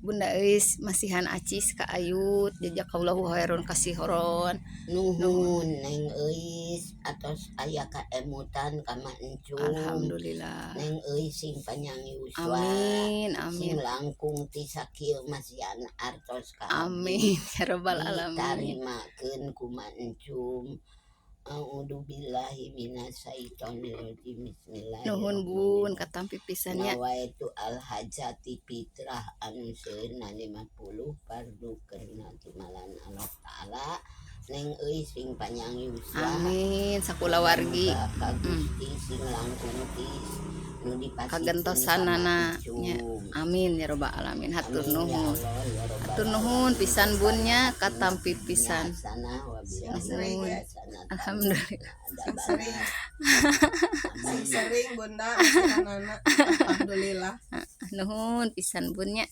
Bunda Euis masihan acis ka Ayut, jazakallahu khairan kasiron. Nuhun, Neng Euis, atos aya kaemutan ka Ma Encum. Alhamdulillah. Neng Euis sing panjang yuswa. Amin, Sing amin. langkung ti sakieu masihan artos ka abdi. Amin ya rabbal alamin. Ditarimakeun ku Ma Encum. A'udzubillahi minasyaitonirrajim. Bismillahirrahmanirrahim. Nuhun, Bun, katampi pisan nya. Nawaitu al hajati fitrah anu seueurna 50 fardu karena tumalan Allah Ta'ala. Neng Euis sing panjang yuswa. Amin, sakulawargi. Muga ka Gusti sing langkung ti nu dipasihkeun Kagentosanana ka Ma nya. Encum. Amin ya rabbal alamin. Hatur Amin ya nuhun. Allah ya rabbal Hatur nuhun alamin. Pisan, Bun, nya, katampi pisan. Hasanah wa bil Nuhun. hasanah. Alhamdulillah. Sing sering. Sing sering, Bunda, masihanana. Alhamdulillah. Nuhun pisan, Bun, nya.